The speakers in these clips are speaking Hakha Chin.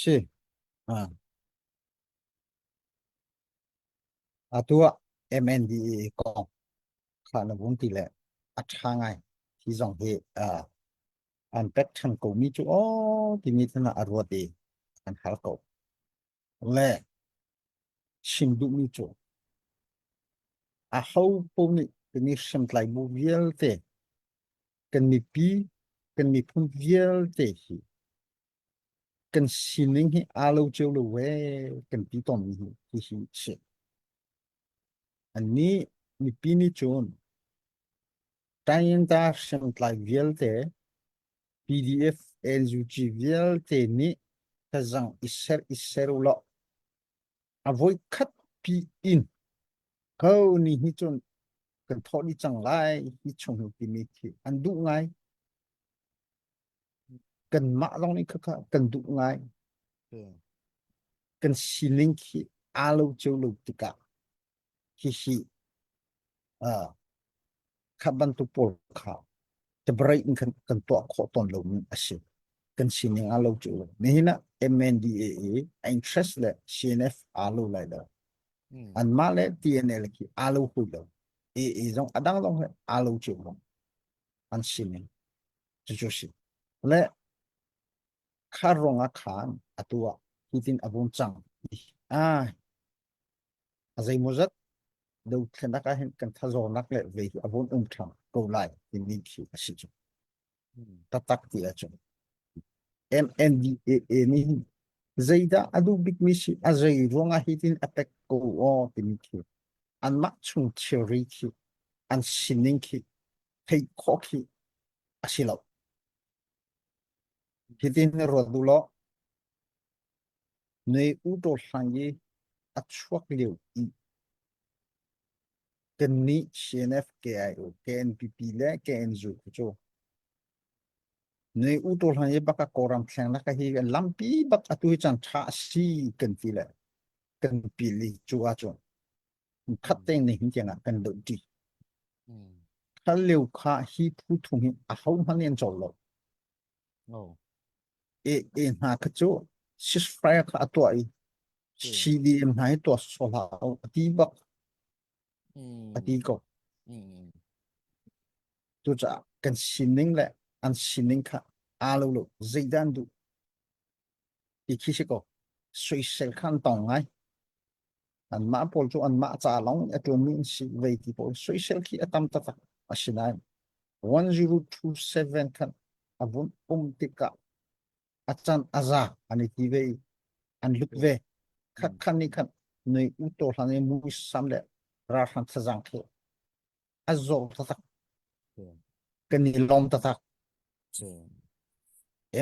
Si. Ah. Atu ah MNDAA kong kha na vun ti le a ṭha ngai. Hi zong hi uh, an pek ṭhan ko mi cu aw timi thana a ruat i an hal ko. Le chim duhmi cu aho paoh nih timi hriamtlai bu vialte kan mipi kan miphun vialte hi kan sining hi aa lo cio lo ve kan ti tawnmi hi hihi a si. Annih mipi nih cun Tayinta hriamtlai vialte PDF NUG vialte nih tazang i ser i ser u law a voikhat pi in ko ni hi cun kan thawh dih cang lai hi chung hi timi khi an duh ngai. Kanmah zong nih khakha kan duh ngai. Kan sining khi aa lo cio lo tikah hihi uh, kha bantuk pawl kha tabraih in kan, kan tuah khawh tawn lomi a si. Kan sining aa lo cio lo. Nihin ah MNDAA a interest le CNF aa lo lai lo. Anmah le TNL khi aa lo hui lo. AA zong a dang zong he aa lo cio lo. An sining. Cucu si. Le kha ruang ah khan atu ah hitin a vung cang. Ah, a zeimawzat dothlenak ah hin kan thazawnnak le vei hi a vun um ṭhan ko lai timi khi a si cu. Taktak ti ahcun MNDAA nih hin zeidah a duh bikmi si a zei ruangah hitin a pek ko aw timi khi anmah chung thilri khi an sining khi theih khawh khi a si lo. Hitin ruat duh law Nui u hlang i a chuak lio i kannih CNF, KIO, KNPP le KNU cu nui u hlang i bak a Kawlram thlengnak hi lampi bak atu hi caan ṭha a si kan ti le kan pil i cu ahcun khat tein nihin tiang ah kan doh ṭi. Kha lio kha hi phu thum hi ahohmanh nih an cawl lo. E e hna kha cu ceasefire kha a tuah i CDM hna hi tuah sawh hlah u a ti bak a ti ko. Cucaah kan sining le an sining kha aa lo lo zeidah an duh ti khi si ko. Soisel kha an tong ngai. Anmah pawl cu anmah ca lawng a ṭuanmi an si vei ti pawl soisel khi a tam taktak. Asinain 1027 khan a vun um tikah a can a za an i ti ve i an lut ve. Khat khan nih khan nui u to hlan i muisam le ralhrang thazaang khi a zor taktak. Kan i lawm taktak.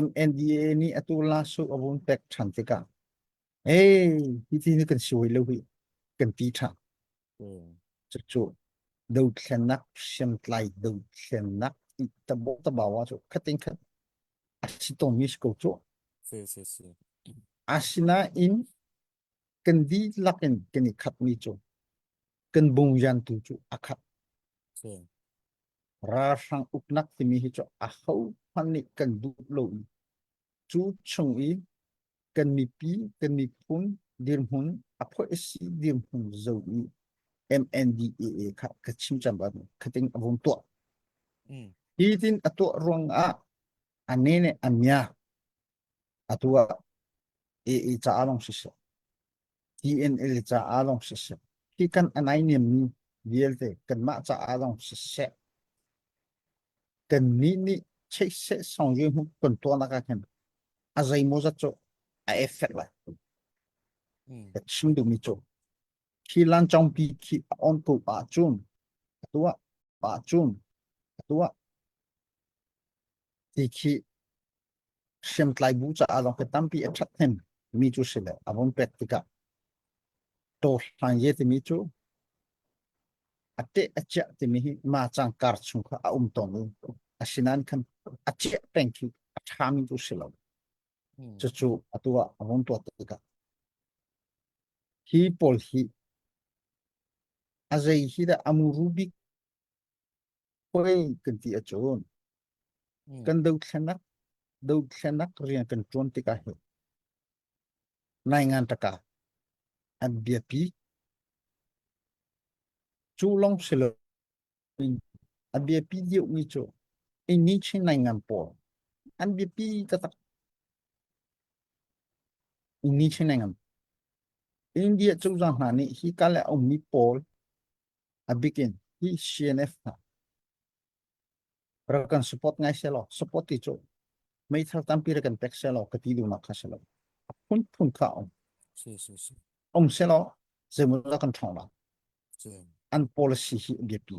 MNDA nih atu la su a vun pek ṭhan tikah Hey, hi ti ni kan si hoi lo hi kan ti ṭhan. Cucu dothlennak hriamtlai dothlennak i tabo tabawa cu khatin khat a si tawnmi si ko cu. Si si si. Asinain kan dihlak in kan i khatmi cu kan bungyan tu cu a khat. Si. Ralhrang uknak timi hi cu aho hmanh nih kan duh lo i cu chung i kan mipi kan miphun dirhmun a phoih a si dirhmun zo i MNDAA kha ka chim cam ban khating a vung tuah. Mm. Hi tin a tuah ruang ah a ne ne a mia atu ah AA ca lawng siseh TNL ca lawng siseh hi kan anai niam mi vialte kanmah ca lawng siseh Kannih nih cheihseh song hmu kan tuahnak ah khin a zeimawzat cu a effect lai. Ka chim duhmi cu khi lancawngpi khi a on ko ahcun a tuah ahcun a tuah ti khi hriamtlai bu caah lawng khi tampi a ṭhathnem mi cu si le a vun pek tikah tawhlan ye timi cu a teh a ciah timi hi ma cang kar chung kha a um tawn i asinain khan a ciah peng khi a ṭhami cu si lo. Cucu atu ah a vun tuah tikah hi pawl hi a zei hi dah a muru bik hoi kan ti ahcun kan dothlenak dothlenak rian kan ṭuan tikah hi. Naingan taka an biapi. Cu lawng si lo in a biapi deuhmi cu Indonesian naingan pawl an biapi taktak. Indonesian naingan India cozah hna nih hi ka le a ummi pawl a bikin hi CNF hna rak kan support ngai selaw support ti cu meithal tampi rak kan pek selaw ka ti duhnak kha si lo. A phunphun kha um. Si si si. Um selaw zeimaw dah kan ṭhawng lai. Si. An policy hi a biapi.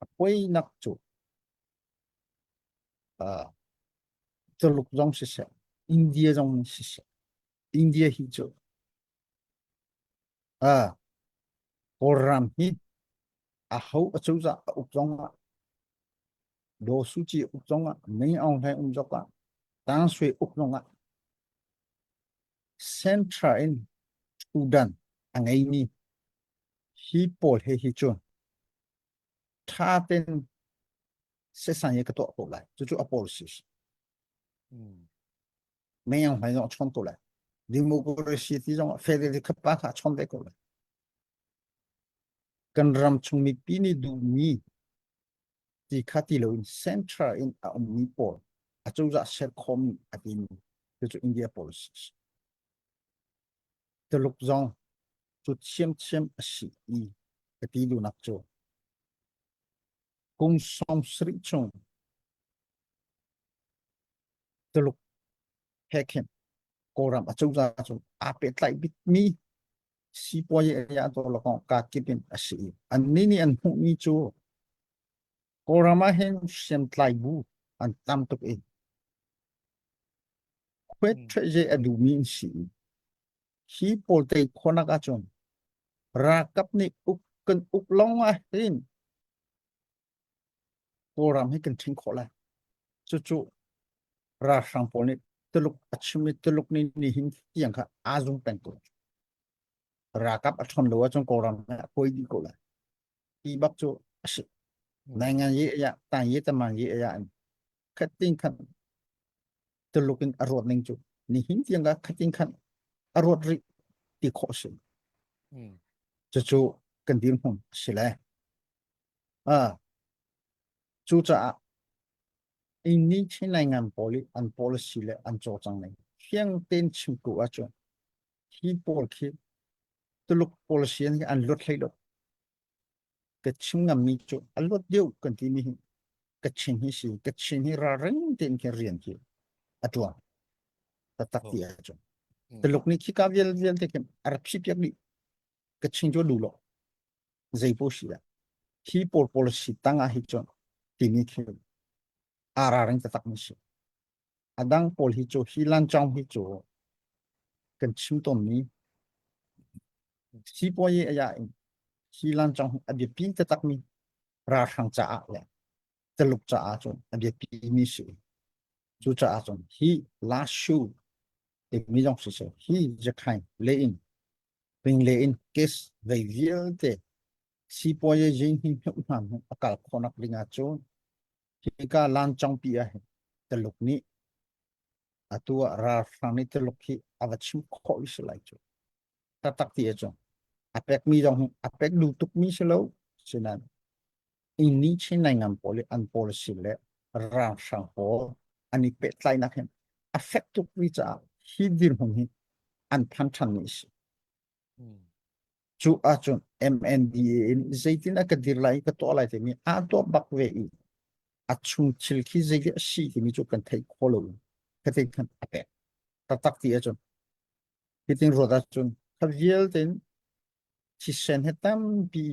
A poinak cu uh, Tuluk zong siseh, India zong siseh, India hi cu uh, Kawlram hi aho a cozah a uk zong ah Daw Suu Kyi uk zong ah Min Aung Hlaing um zong ah Tang Sui uk zong ah Central in Sudan a ngeimi hi pawl he hi cu ṭha ten sesan ye ka tuah ko lai. Cucu a policy. Min Aung Hlaing zong a chawn ko lai. Democracy ti zong federal kha pa kha a chawn ve ko lai. Kan ram chung mipi nih duhmi ti kha ti loin central in a ummi pawl acozah ser khawhmi a timi cucu India policy a si. Tuluk zong cu thiamthiam a si i ka ti duhnak cu kum 70 chung Tuluk he khin Kawlram acozah cu aa pehtlaih bikmi sipuazi a ka kip in a si i annih nih an hmuhmi cu Kawlram ah hin hriamtlai bu an tam tuk i khuet ṭheh a duhmi an si i hi pawl tei khawhnak ahcun ralkap nih uk kan uk lawng ah hin Kawlram hi kan ṭhing khawh lai. Cucu ralhrang pawl nih Tuluk a chim i Tuluk nih nihin tiang kha aa zum peng ko. Ralkap a ṭhawn lo ahcun Kawlram hi a kuai dih ko lai. Ti bak cu a si. Naingan ye ya, tan ye taman ye ya in khatin khan Tuluk in a ruat ning cu nihin tiang ka khatin khan a ruat rih ti khawh si. Cucu kan dirhmun a si le. Cucaah inni Chin Naingan pawl i an policy le an cawlcang ning fiang tein chim tu ahcun hi pawl khi Tuluk policy an an luat hlei lo. Ka chim ngammi cu a luat deuh kan timi hi Kachin hi si. Kachin hi ralring tein khin rian khi a ṭuan. Taktak ti ahcun. Tuluk nih khika vial vialte khin a rak phih piak dih. Kachin cu a duh lo. Zei paoh si ah hi pawl policy tang ah hi cun timi khi aa ralring taktak mi si. A dang pawl hi cu hi lancawng hi cu kan chim tawnmi sipuayi aya in hi lancawng hi a biapi taktak mi ralhrang caah le Tuluk caah cun a biapi mi si. Cucaah cun hi last shoe timi zong siseh hi Zakhain le in Pingle in case vei vialte sipuazi zing hi hmuh hna hnu a kal khawhnak ding ahcun hika lancawngpi ah hin Tuluk nih atu ah ralhrang nih Tuluk hi a va chim khawh i si lai cu. Taktak ti ahcun a pekmi zong hi a pek duh tukmi si lo sinain inni Chin naingan pawl i an policy le ralhrang pawl an i pehtlainak hin a fek tuk mi caah hi dirhmun hi an phan ṭhanmi a si. Cu ahcun MNDA in zeitin a ka dir lai i ka tuah lai timi aa tuah bak ve i a chung thil khi zei a si timi cu kan theih khawh lo khatin khan a pek taktak ti ahcun hitin ruat ahcun kha vialte in thisen he tampi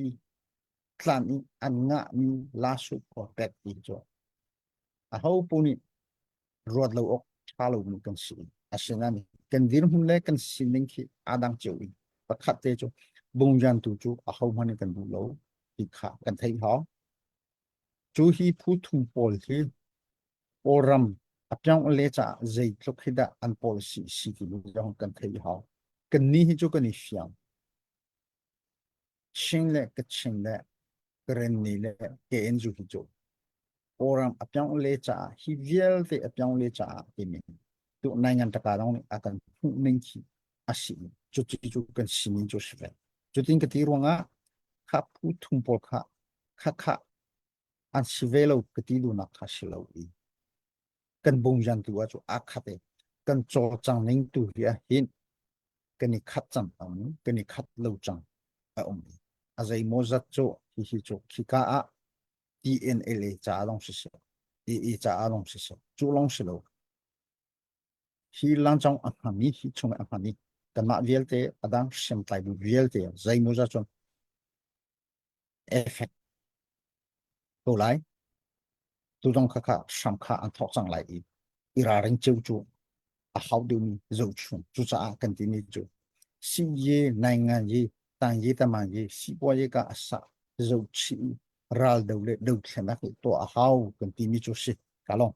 tlan i an ngahmi lasu khua pek ti cu aho paoh nih ruat lo awk ṭha lomi kan si. Asinain kan dirhmun le kan sining khi aa dang cio i pakhat te cu bungjan tu cu ahohmanh in kan duh lo ti kha kan theih hau. Cu hi phu thum pawl hi Kawlram a pyongle caah zeitluk hi dah an policy si timi zong kan theih hau. Kannih hi cu kan i fiang. Chin le Kachin le Karenni le KNU hi cu Kawlram a pyongle caah hi vialte a pyongle caah timi tu nai ngan taka dong nih a kan hmuh ning khi a a si. Cuti cu kan sining cu si ve. Cutin ka ti ruangah kha phu thum pawl kha kha kha an si ve lo ka ti duhnak kha si lo i kan bungjan tu ah cu aa khat i kan cawlcang ning tu hi ah hin kan i khat cang ang kan i khat lo cang a um i a zeimaw zat cu hihi cu khika ah TNLA ca lawng siseh AA ca lawng siseh cu lawng si lo hi langcong a hmami hi chung a hmami kanmah vialte a dang hriamtlai bu vialte zeimaw zat cun effect ko lai. Tu zong kha kha hram kha an thawk cang lai i i ralring ceu cu a hau deuhmi zohchun. Cucaah kan timi cu si ye nai ngan ye tang ye tamang ye sipuaye ye ka asa zohchih ral do le dothlenak tuah a hau kan timi cu si. Ka long.